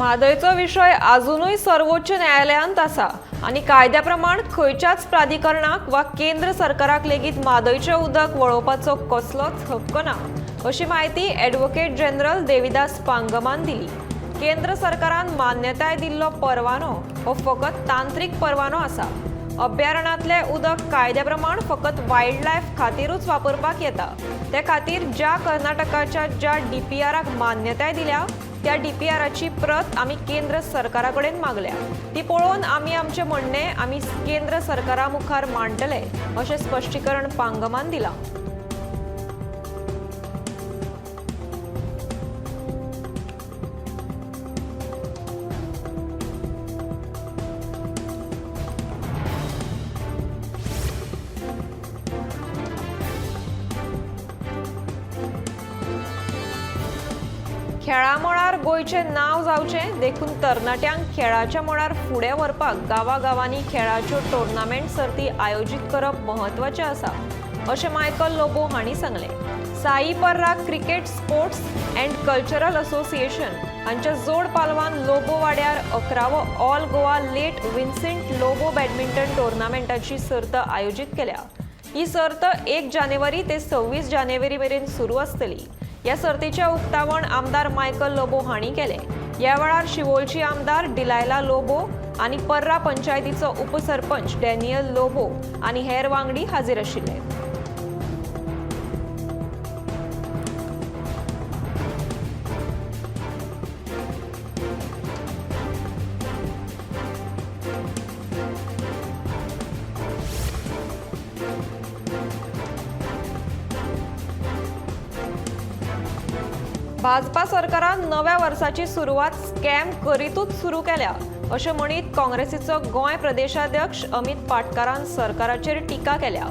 म्हादयचो विशय आजुनूय सर्वोच्च न्यायालयांत आसा आनी कायद्या प्रमाण खंयच्याच प्राधिकरणाक वा केंद्र सरकाराक लेगीत म्हादयचें उदक वळोवपाचो कसलोच हक्क ना, अशी म्हायती ॲडव्होकेट जनरल देविदास पांगमान दिली. केंद्र सरकारान मान्यताय दिल्लो परवानो हो फकत तांत्रीक परवानो आसा. अभयारणांतलें उदक कायद्या प्रमाण फकत वायल्ड लायफ खातीरूच वापरपाक येता. ते खातीर ज्या कर्नाटकाच्या ज्या डीपीआराक मान्यताय दिल्या त्या डीपीआराची प्रत आमी केंद्र सरकारा कडेन मागल्या. ती पळोवन आमी आमचें म्हणणें आमी केंद्र सरकारा मुखार मांडटले, अशें स्पश्टीकरण पांगमान दिलां. खेळा मळार गोंयचें नांव जावचें देखून तरणाट्यांक खेळाच्या मळार फुडें व्हरपाक गांवागांवांनी खेळाच्यो टोर्नामेंट सर्ती आयोजीत करप म्हत्वाचें आसा, अशें मायकल लोबो हांणी सांगलें. Sai Parra cricket sports and cultural association हांच्या जोड पालवान लोबो वाड्यार 11वो all Goa late Vincent Lobo badminton टोर्नामेंटाची सर्त आयोजीत केल्या. ही सर्त 1 जानेवारी ते 26 जानेवारी मेरेन सुरू आसतली. ह्या सर्तीचें उक्तावण आमदार मायकल लोबो हांणी केलें. ह्या वेळार शिवोलची आमदार डिलायला लोबो आनी पर्रा पंचायतीचो उपसरपंच डॅनियल लोबो आनी हेर वांगडी हाजीर आशिल्ले. भाजपा सरकारान नव्या वर्साची सुरवात स्कॅम करीतूच सुरू केल्या, अशें म्हणीत काँग्रेसीचो गोंय प्रदेशाध्यक्ष अमित पाटकारान सरकाराचेर टिका केल्या.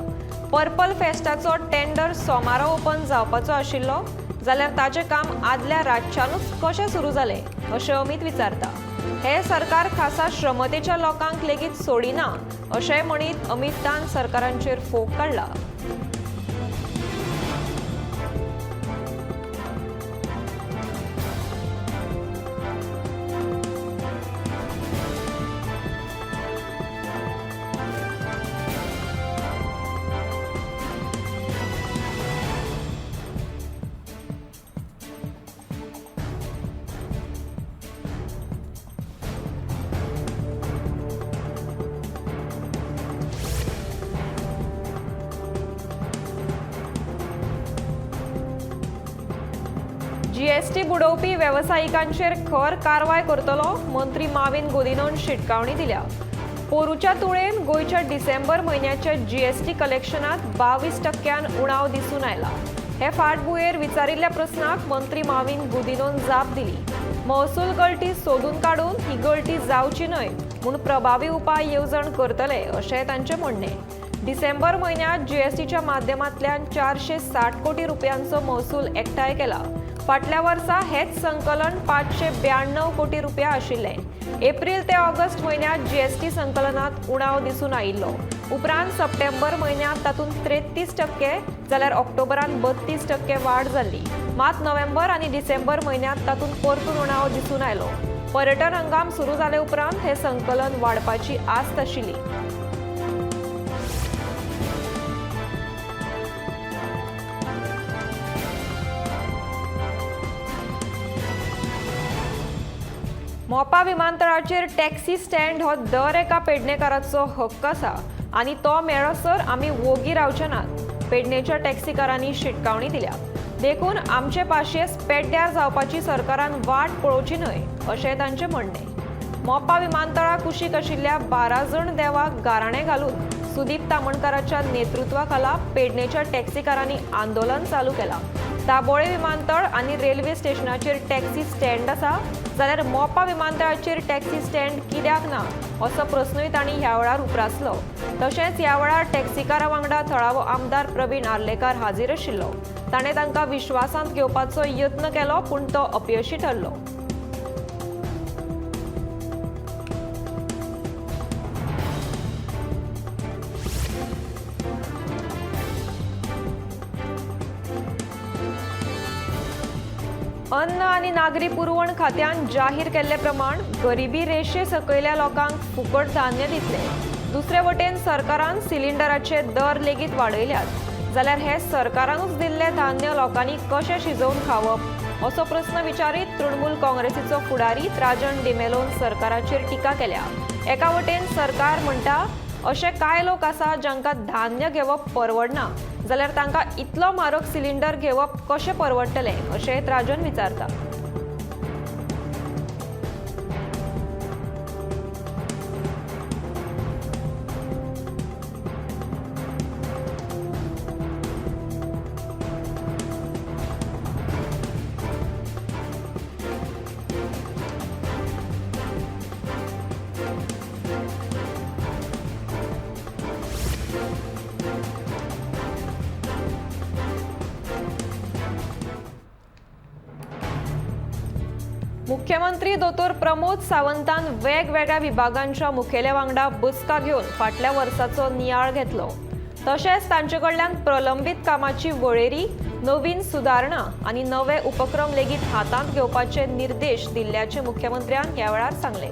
पर्पल फेस्टाचो टेंडर सोमारा ओपन जावपाचो आशिल्लो जाल्यार ताचें काम आदल्या रातच्यानूच कशें सुरू जालें, अशें अमित विचारता. हें सरकार खासा श्रमतेच्या लोकांक लेगीत सोडिना, अशें म्हणीत अमितान सरकारांचेर फोग काडला. जीएसटी बुडोवपी वेवसायिकांचेर खर कारवाय करतलो, मंत्री माविन गुदिनोन शिटकावणी दिल्या. पोरूच्या तुळेन गोंयच्या डिसेंबर म्हयन्याच्या जीएसटी कलेक्शनांत 22% उणाव दिसून आयला. हे फाटभुंयेर विचारिल्ल्या प्रस्नाक मंत्री माविन गुदिनोन जाप दिली. महसूल गळटी सोदून काडून ही गळटी जावची न्हय म्हूण प्रभावी उपाय येवजण करतले, अशें तांचें म्हणणें. डिसेंबर म्हयन्यांत जीएसटीच्या माध्यमांतल्यान 460 कोटी रुपयांचो महसूल एकठांय केला. फाटल्या वर्सा हेच संकलन 592 कोटी रुपया आशिल्लें. एप्रील ते ऑगस्ट म्हयन्यांत जीएसटी संकलनांत उणाव दिसून आयिल्लो. उपरांत सप्टेंबर म्हयन्यांत तातूंत 33% जाल्यार ऑक्टोबरांत 32% वाड जाल्ली. मात नोव्हेंबर आनी डिसेंबर म्हयन्यांत तातूंत परतून उणाव दिसून आयलो. पर्यटन हंगाम सुरू जाले उपरांत हें संकलन वाडपाची आस्त आशिल्ली. मोपा विमानतळाचेर टॅक्सी स्टँड हो दर एका पेडणेकाराचो हक्क आसा आनी तो मेळसर आमी वोगी रावचे नात, पेडणेच्या टॅक्सीकारांनी शिटकावणी दिल्या. देखून आमचे पाशयेस पेड्ड्यार जावपाची सरकारान वाट पळोवची न्हय, अशें तांचें म्हणणें. मोपा विमानतळा कुशीक आशिल्ल्या 12 जण देवाक गाराणें घालून सुदीप तामणकाराच्या नेतृत्वाखाला पेडणेच्या टॅक्सीकारांनी आंदोलन चालू केलां. दाबोळे विमानतळ आनी रेल्वे स्टेशनाचेर टॅक्सी स्टँड आसा जाल्यार मोपा विमानतळाचेर टॅक्सी स्टँड कित्याक ना, असो प्रस्नूय तांणी ह्या वेळार उप्रासलो. तशेंच ह्या वेळार टॅक्सीकारा वांगडा थळावो आमदार प्रवीण आर्लेकार हाजीर आशिल्लो. ताणें तांकां विश्वासांत घेवपाचो यत्न केलो, पूण तो अपयशी ठरलो. अन्न आनी नागरी पुरवण खात्यान जाहीर केल्ले प्रमाण गरिबी रेशे सकयल्या लोकांक फुकट धान्य दितले. दुसरे वटेन सरकारान सिलिंडराचे दर लेगीत वाडयल्यात, जाल्यार हे सरकारानूच दिल्ले धान्य लोकांनी कशें शिजोवन खावप असो प्रस्न विचारीत तृणमूल काँग्रेसीचो फुडारी राजन डिमेलोन सरकाराचेर टिका केल्या. एका वटेन सरकार म्हणटा अशे कांय लोक आसा जांकां धान्य घेवप परवडना, जाल्यार तांकां इतलो म्हारग सिलिंडर घेवप कशें परवडटलें अशें राजन विचारता. मुख्यमंत्री दोतोर प्रमोद सावंतान वेगवेगळ्या विभागांच्या मुखेल्या वांगडा बसका घेवन फाटल्या वर्साचो नियाळ घेतलो. तशेंच तांचे कडल्यान प्रलंबीत कामाची वळेरी, नवीन सुदारणा आनी नवे उपक्रम लेगीत हातांत घेवपाचे निर्देश दिल्ल्याचे मुख्यमंत्र्यान ह्या वेळार सांगलें.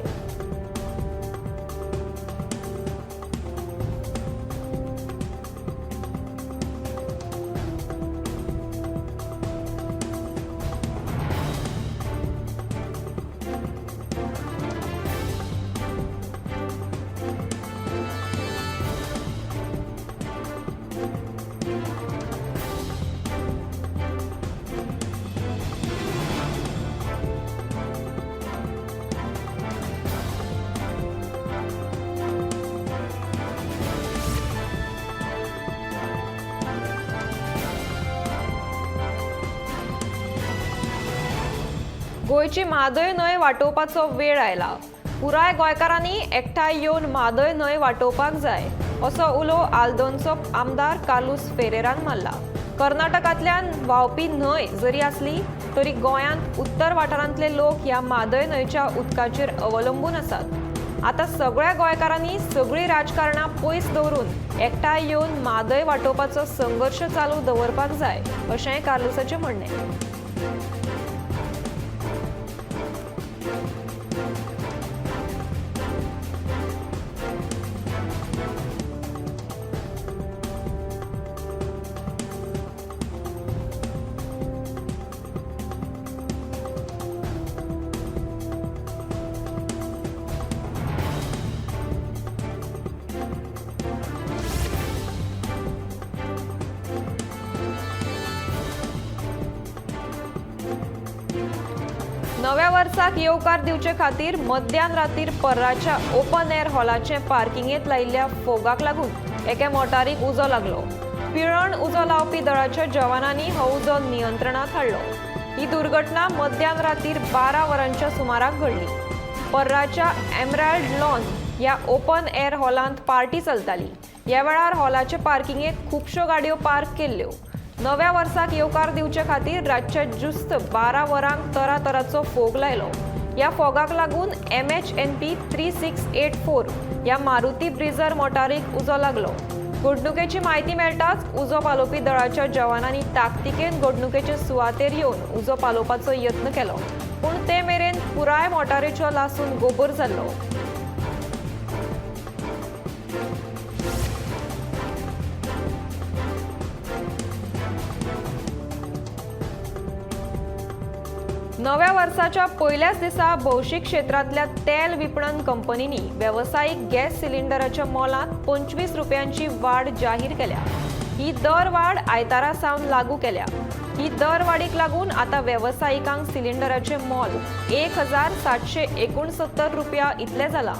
गोंयची म्हादय न्हंय वाटोवपाचो वेळ आयला. पुराय गोंयकारांनी एकठांय येवन म्हादय न्हंय वाटोवपाक जाय असो उलो आल्दोनचो आमदार कार्लुस फेरेरान मारला. कर्नाटकांतल्यान व्हांवपी न्हंय जरी आसली तरी गोंयांत उत्तर वाठारांतले लोक ह्या म्हादय न्हंयच्या उदकाचेर अवलंबून आसात. आतां सगळ्या गोंयकारांनी सगळीं राजकारणां पयस दवरून एकठांय येवन म्हादय वाटोवपाचो संघर्श चालू दवरपाक जाय अशें कार्लुसाचें म्हणणें. नव्या वर्साक येवकार दिवचे खातीर मध्यान रातीर पर्राच्या ओपन एअर हॉलाचे पार्किंगेंत लायिल्ल्या फोगाक लागून एके मोटारीक उजो लागलो. पिळण उजो लावपी दळाच्या जवानांनी हो उजो नियंत्रणांत हाडलो. ही दुर्घटना मध्यान रातीर 12 वरांच्या सुमाराक घडली. पर्राच्या एमराल्ड लॉन ह्या ओपन एअर हॉलांत पार्टी चलताली. ह्या वेळार हॉलाचे पार्किंगेंत खुबश्यो गाडयो पार्क केल्ल्यो. नव्या वर्साक येवकार दिवचे खातीर रातच्या जुस्त 12 वरांक तरातराचो फोग लायलो. ह्या फोगाक लागून MHNP 3684 ह्या मारुती ब्रिझर मोटारीक उजो लागलो. घडणुकेची म्हायती मेळटाच उजो पालोवपी दळाच्या जवानांनी ताकतिकेन घडणुकेचे सुवातेर येवन उजो पालोवपाचो यत्न केलो, पूण ते मेरेन पुराय मोटारीचो लासून गोबर जाल्लो. नव्या वर्साच्या पयल्याच दिसा भौशीक क्षेत्रांतल्या तेल विपणन कंपनींनी वेवसायीक गॅस सिलिंडराच्या मोलांत 25 रुपयांची वाड जाहीर केल्या. ही दरवाड आयतारा सावन लागू केल्या. ही दरवाडीक लागून आतां वेवसायिकांक सिलिंडराचें मोल 1769 रुपया इतलें जालां.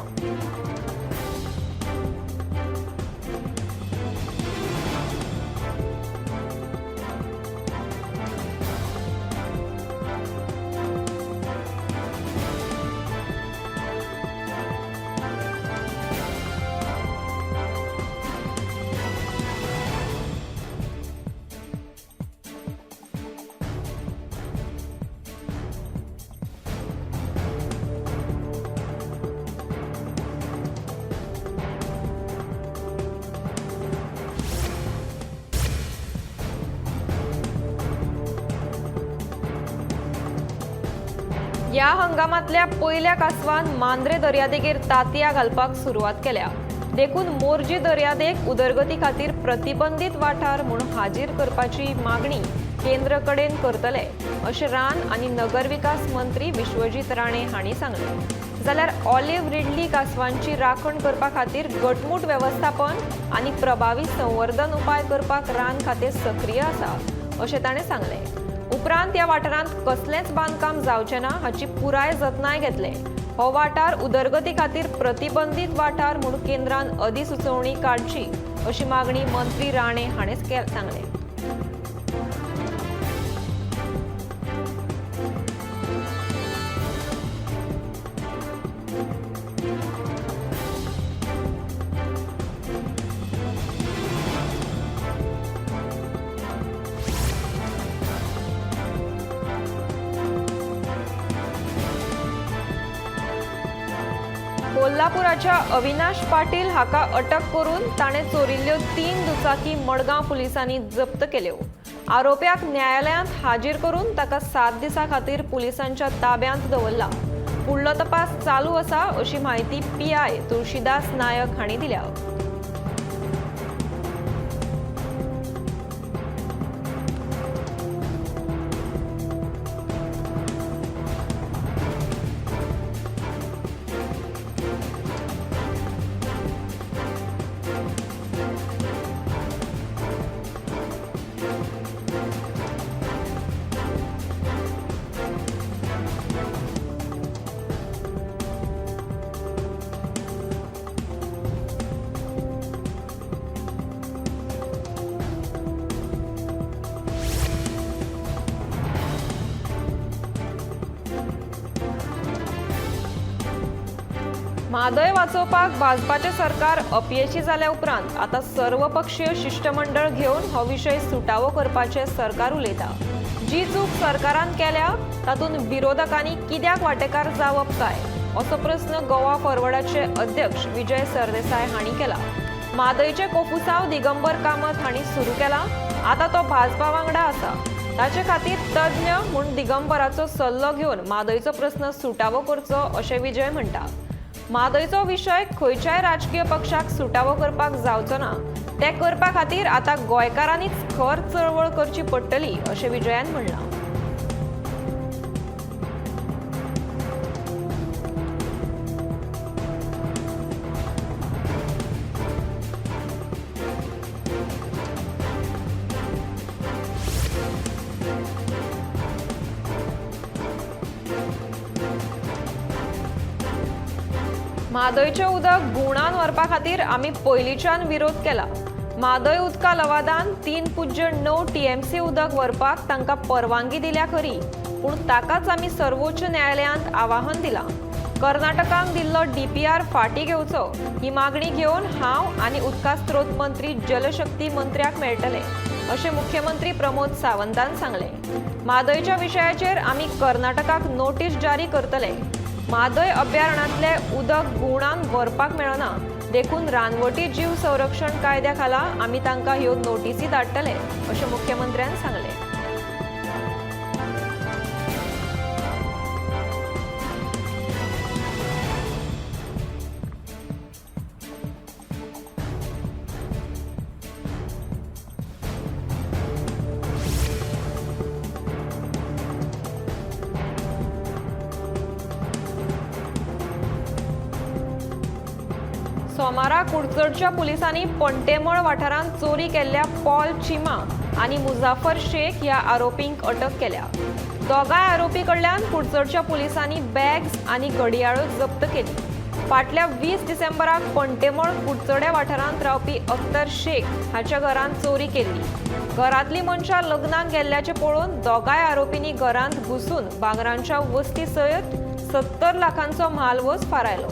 ह्या हंगामांतल्या पयल्या कासवान मांद्रे दर्यादेगेर तांतयां घालपाक सुरवात केल्या. देखून मोरजी दर्यादेग उदरगती खातीर प्रतिबंधीत वाठार म्हूण हाजीर करपाची मागणी केंद्र कडेन करतले अशें रान आनी नगरविकास मंत्री विश्वजीत राणे हांणी सांगलें. जाल्यार ऑलिव्ह रिडली कासवांची राखण करपा खातीर घटमूट वेवस्थापन आनी प्रभावी संवर्धन उपाय करपाक रान खातें सक्रीय आसा अशें ताणें सांगलें. उपरांत ह्या वाठारांत कसलेंच बांदकाम जावचें ना हाची पुराय जतनाय घेतले. हो वाठार उदरगती खातीर प्रतिबंधीत वाठार म्हूण केंद्रान अधिसुचोवणी काडची अशी मागणी मंत्री राणे हाणें सांगलें. कोल्हापुराच्या अविनाश पाटील हाका अटक करून ताणें चोरिल्ल्यो 3 दुचाकी मडगांव पुलिसांनी जप्त केल्यो. आरोप्याक न्यायालयांत हाजीर करून ताका 7 दिसां खातीर पुलिसांच्या ताब्यांत दवरला. फुडलो तपास चालू आसा अशी म्हायती PI Tulsidas Naik हांणी दिल्या. म्हादय वाचोवपाक भाजपाचें सरकार अपयशी जाल्या उपरांत आतां सर्वपक्षीय शिश्टमंडळ घेवन हो विशय सुटावो करपाचें सरकार उलयता. जी चूक सरकारान केल्या तातूंत विरोधकांनी कित्याक वांटेकार जावप काय असो प्रस्न गोवा फॉरवर्डाचे अध्यक्ष विजय सरदेसाय हांणी केला. म्हादयचें कोफुसांव दिगंबर कामत हांणी सुरू केला, आतां तो भाजपा वांगडा आसा. ताचे खातीर तज्ञ म्हूण दिगंबराचो सल्लो घेवन म्हादयचो प्रस्न सुटावो करचो अशें विजय म्हणटा. म्हादयचो विशय खंयच्याय राजकीय पक्षाक सुटावो करपाक जावचो ना, ते करपा खातीर आतां गोंयकारांनीच खर चळवळ करची पडटली अशें विजयान म्हणलां. म्हादयचें उदक गुणान व्हरपा खातीर आमी पयलींच्यान विरोध केला. म्हादय उदका लवादान 3.9 TMC उदक व्हरपाक तांकां परवानगी दिल्या खरी, पूण ताकाच आमी सर्वोच्च न्यायालयांत आवाहन दिलां. कर्नाटकान दिल्लो DPR फाटीं घेवचो ही मागणी घेवन हांव आनी उदका स्रोत मंत्री जलशक्ती मंत्र्याक मेळटले अशें मुख्यमंत्री प्रमोद सावंतान सांगलें. म्हादयच्या विशयाचेर आमी कर्नाटकाक नोटीस जारी करतले. म्हादय अभयारण्यांतलें उदक गुणान व्हरपाक मेळना देखून रानवटी जीव संरक्षण कायद्या खाला आमी तांकां ह्यो नोटीसी धाडटले अशें मुख्यमंत्र्यान सांगलें. सोमारा कुडचडच्या पुलिसांनी पंटेमळ वाठारांत चोरी केल्ल्या पॉल चिमा आनी मुजाफर शेख ह्या आरोपींक अटक केल्या. दोगांय आरोपी कडल्यान कुडचडच्या पुलिसांनी बॅग्स आनी घडयाळो जप्त केली. फाटल्या 20 डिसेंबराक पंटेमळ कुडचड्या वाठारांत रावपी अख्तर शेख हाच्या घरांत चोरी केल्ली. घरांतली मनशां लग्नाक गेल्ल्याचें पळोवन दोगांय आरोपींनी घरांत घुसून भांगरांच्या वस्ती सयत 70 लाखांचो म्हालवज फारायलो.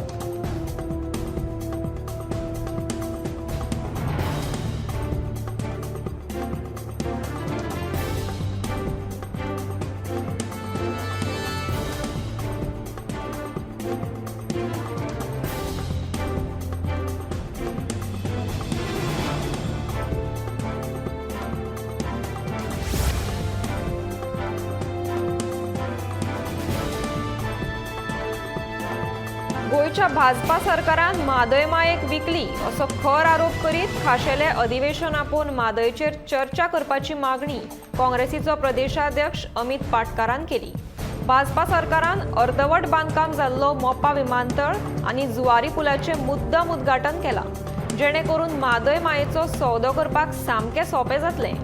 गोंयच्या भाजपा सरकारान म्हादय मायेक विकली असो खर आरोप करीत खाशेलें अधिवेशन आपोवन म्हादयचेर चर्चा करपाची मागणी काँग्रेसीचो प्रदेशाध्यक्ष अमित पाटकारान केली. भाजपा सरकारान अर्दवट बांदकाम जाल्लो मोपा विमानतळ आनी जुवारी पुलाचें मुद्दम उद्घाटन केलां, जेणे करून म्हादय मायेचो सौदो करपाक सामकें सोंपें जातलें.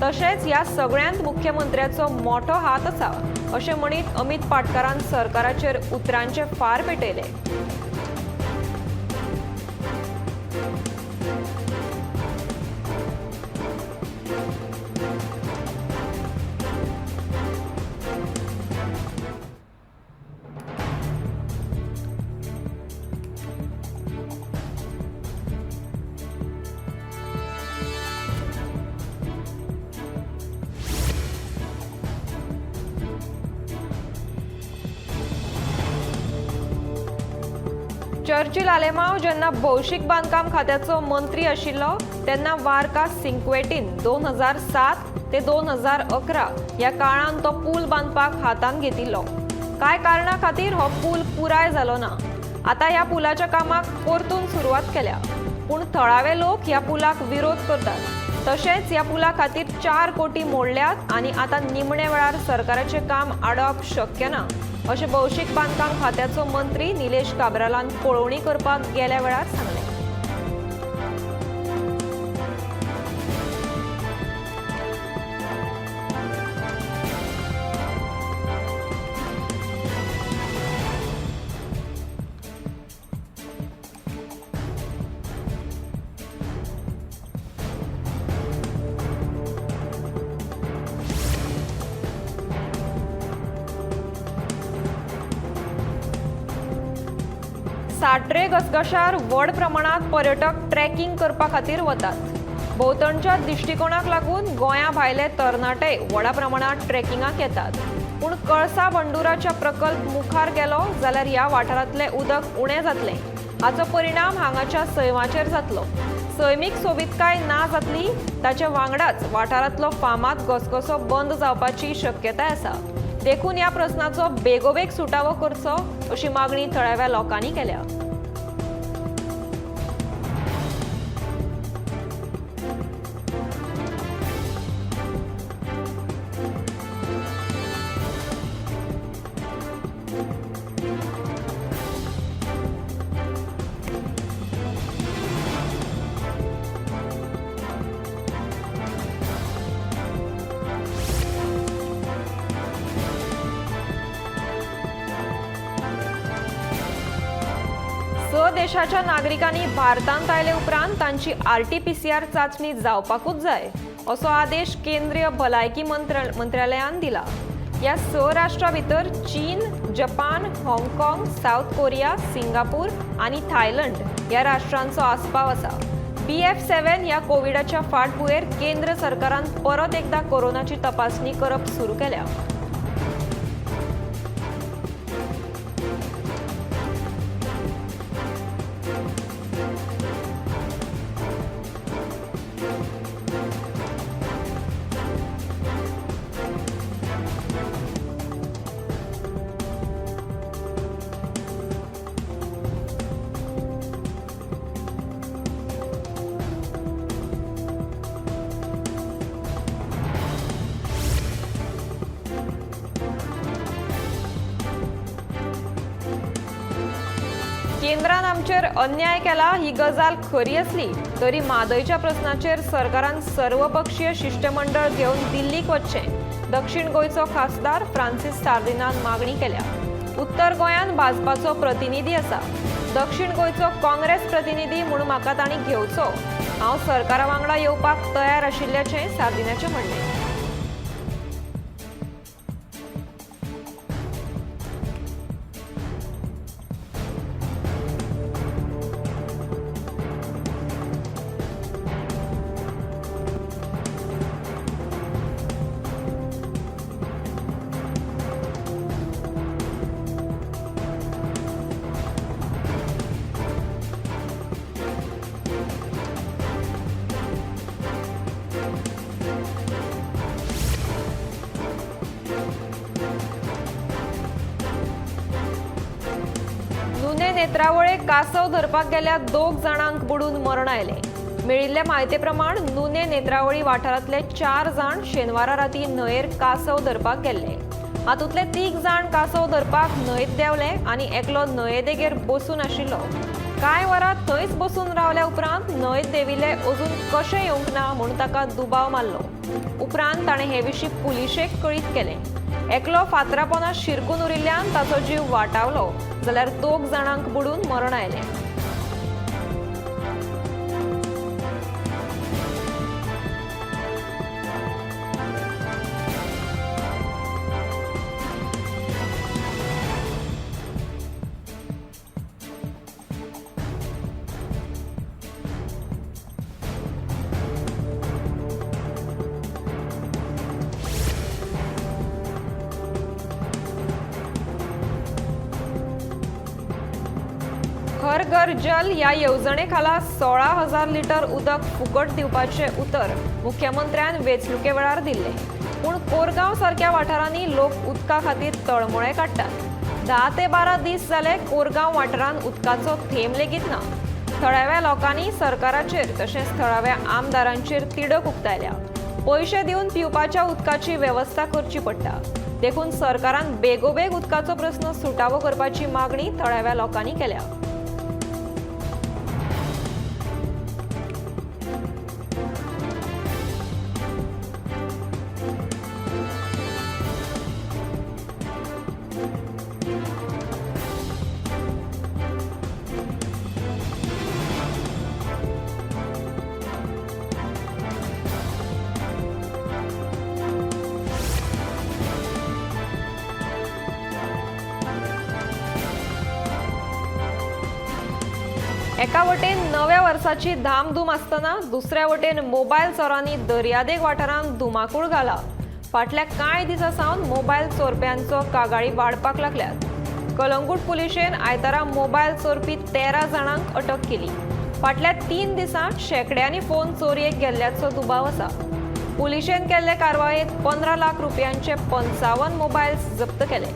तशेंच ह्या सगळ्यांत मुख्यमंत्र्याचो मोठो हात आसा अशें म्हणीत अमित पाटकारान सरकाराचेर उतरांचे फार पेटयले. चर्चिल आलेमाव जेन्ना भौशीक बांदकाम खात्याचो मंत्री आशिल्लो तेन्ना वार्का सिंक्वेटीन 2007 ते 2011 ह्या काळांत तो पूल बांदपाक हातांत घेतिल्लो. कांय कारणां खातीर हो पूल पुराय जालो ना. आतां ह्या पुलाच्या कामाक परतून सुरवात केल्या, पूण थळावे लोक ह्या पुलाक विरोध करतात. तशेंच ह्या पुला खातीर 4 कोटी मोडल्यात आनी आतां निमणे वेळार सरकाराचें काम आडप शक्य ना अशें भौशीक बांदकाम खात्याचो मंत्री निलेश काब्रालान पळोवणी करपाक गेल्या वेळार सांगलें. साट्रे घसघशार व्हड प्रमाणात पर्यटक ट्रॅकिंग करपा खातीर वतात. भोंवतणच्या दिश्टिकोणाक लागून गोंया भायले तरणाटे व्हडा प्रमाणात ट्रॅकिंगाक येतात. पूण कळसा बंडुराच्या प्रकल्प मुखार गेलो जाल्यार ह्या वाठारांतलें उदक उणें जातलें. हाचो परिणाम हांगाच्या सैमाचेर जातलो. सैमीक सोबीतकाय ना जातली, ताचे वांगडाच वाठारांतलो फामाद घसघसो बंद जावपाची शक्यताय आसा. देखून ह्या प्रस्नाचो बेगोबेग सुटावो करचो अशी मागणी थळाव्या लोकांनी केल्या. देशाच्या नागरिकांनी भारतांत आयले उपरांत तांची RT-PCR चांचणी जावपाकूच जाय असो आदेश केंद्रीय भलायकी मंत्रालयान दिला. ह्या 6 राष्ट्रां भितर चीन, जपान, हाँगकाँग, सावथ कोरिया, सिंगापूर आनी थायलंड ह्या राष्ट्रांचो आस्पाव आसा. BF7 ह्या कोविडाच्या फाटभुंयेर केंद्र सरकारान परत एकदा कोरोनाची तपासणी करप सुरू केल्या. केंद्रान आमचेर अन्याय केला ही गजाल खरी आसली तरी म्हादयच्या प्रस्नाचेर सरकारान सर्वपक्षीय शिष्टमंडळ घेवन दिल्लीक वचचें दक्षिण गोंयचो खासदार फ्रांसीस सार्दिनान मागणी केल्या. उत्तर गोंयांत भाजपाचो प्रतिनिधी आसा, दक्षिण गोंयचो काँग्रेस प्रतिनिधी म्हूण म्हाका तांणी घेवचो. हांव सरकारा वांगडा येवपाक तयार आशिल्ल्याचें सार्दिनाचें म्हणणें. नुने नेत्रावळे कासव धरपाक गेल्या 2 जाणांक बुडून मरण आयलें. मेळिल्ले म्हायते प्रमाण नुने नेत्रावळी वाठारांतले 4 जाण शेनवारा राती न्हंयेर कासव धरपाक गेल्ले. हातूंतले 3 जाण कासव धरपाक न्हंयेत देंवले आनी एकलो न्हंये देगेर बसून आशिल्लो. कांय वरां थंयच बसून रावल्या उपरांत न्हंयेत देंविल्ले अजून कशें येवंक ना म्हूण ताका दुबाव मारलो. उपरांत ताणें हे विशीं पुलिशेक कळीत केलें. एकलो फातरापोना शिरकून उरिल्ल्यान ताचो जीव वाटावलो, जाल्यार 2 जाणांक बुडून मरण आयलें. हर घर जल ह्या येवजणे खाला 16,000 लिटर उदक फुकट दिवपाचें उतर मुख्यमंत्र्यान वेंचणुके वेळार दिल्लें. पूण कोरगांव सारक्या वाठारांनी लोक उदका खातीर तळमळे काडटात. 10 ते 12 दीस जाले कोरगांव वाठारांत उदकाचो थेंब लेगीत ना. थळाव्या लोकांनी सरकाराचेर तशेंच थळाव्या आमदारांचेर तिडक उक्तायल्या. पयशे दिवन पिवपाच्या उदकाची वेवस्था करची पडटा, देखून सरकारान बेगोबेग उदकाचो प्रस्न सुटावो करपाची मागणी थळाव्या लोकांनी केल्या. एका वटेन नव्या वर्साची धामधूम आसतना दुसऱ्या वटेन मोबायल चोरांनी दर्यादेग वाठारांत धुमाकूळ घाला. फाटल्या कांय दिसां सावन मोबायल चोरप्यांचो कागाळी वाडपाक लागल्यात. कलंगूट पुलिशेन आयतारा मोबायल चोरपी 13 जाणांक अटक केली. फाटल्या 3 दिसांत शेंकड्यांनी फोन चोरयेक गेल्ल्याचो दुबाव आसा. पुलिशेन केल्ले कारवायेंत 15 लाख रुपयांचे 55 मोबायल्स जप्त केले.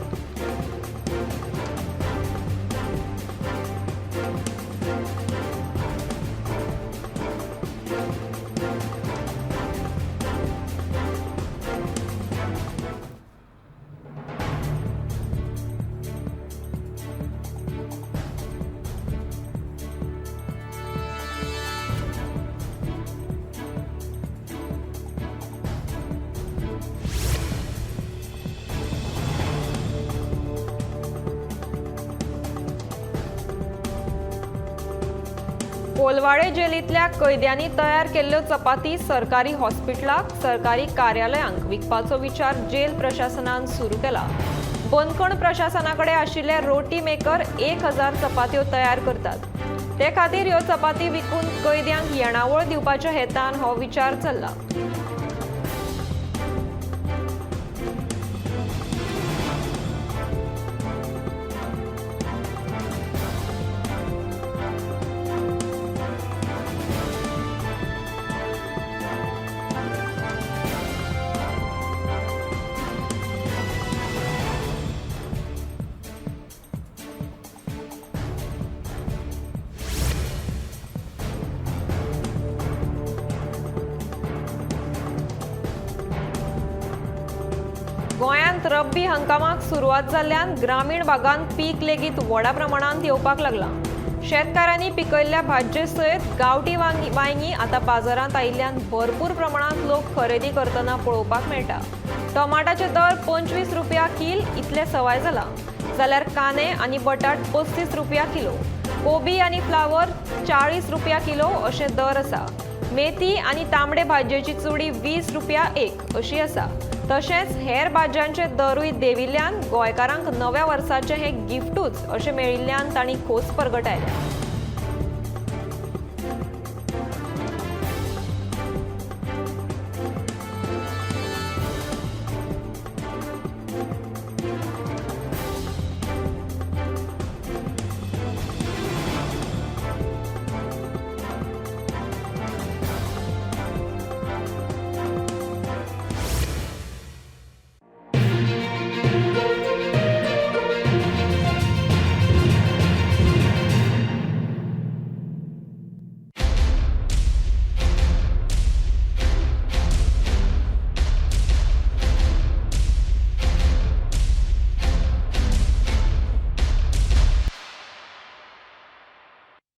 कोलवाळे जेलींतल्या कैद्यांनी तयार केल्ल्यो चपाती सरकारी हॉस्पिटलाक, सरकारी कार्यालयांक विकपाचो विचार जेल प्रशासनान सुरू केला. बंदखण प्रशासना कडेन आशिल्ले रोटी मेकर 1000 चपात्यो तयार करतात. ते खातीर ह्यो चपाती विकून कैद्यांक येणावळ दिवपाच्या हेतान हो विचार चल्ला. गोंयांत रब्बी हंगामाक सुरवात जाल्ल्यान ग्रामीण भागांत पीक लेगीत व्हडा प्रमाणांत येवपाक लागलां. शेतकारांनी पिकयल्ल्या भाजये सयत गांवठी वांयगीं आतां बाजारांत आयिल्ल्यान भरपूर प्रमाणांत लोक खरेदी करतना पळोवपाक मेळटा. टमाटाचे दर 25 रुपया कील इतले सवाय जाला, जाल्यार कांदे आनी बटाट 35 रुपया किलो, कोबी आनी फ्लावर 40 रुपया किलो अशे दर आसा. मेथी आनी तांबडे भाजयेची चुडी 20 रुपया एक अशी आसा. तशेंच हेर भाजयांचे दरूय देंविल्ल्यान गोंयकारांक नव्या वर्साचें हें गिफ्टूच अशें मेळिल्ल्यान तांणी खोस परगटायल्या.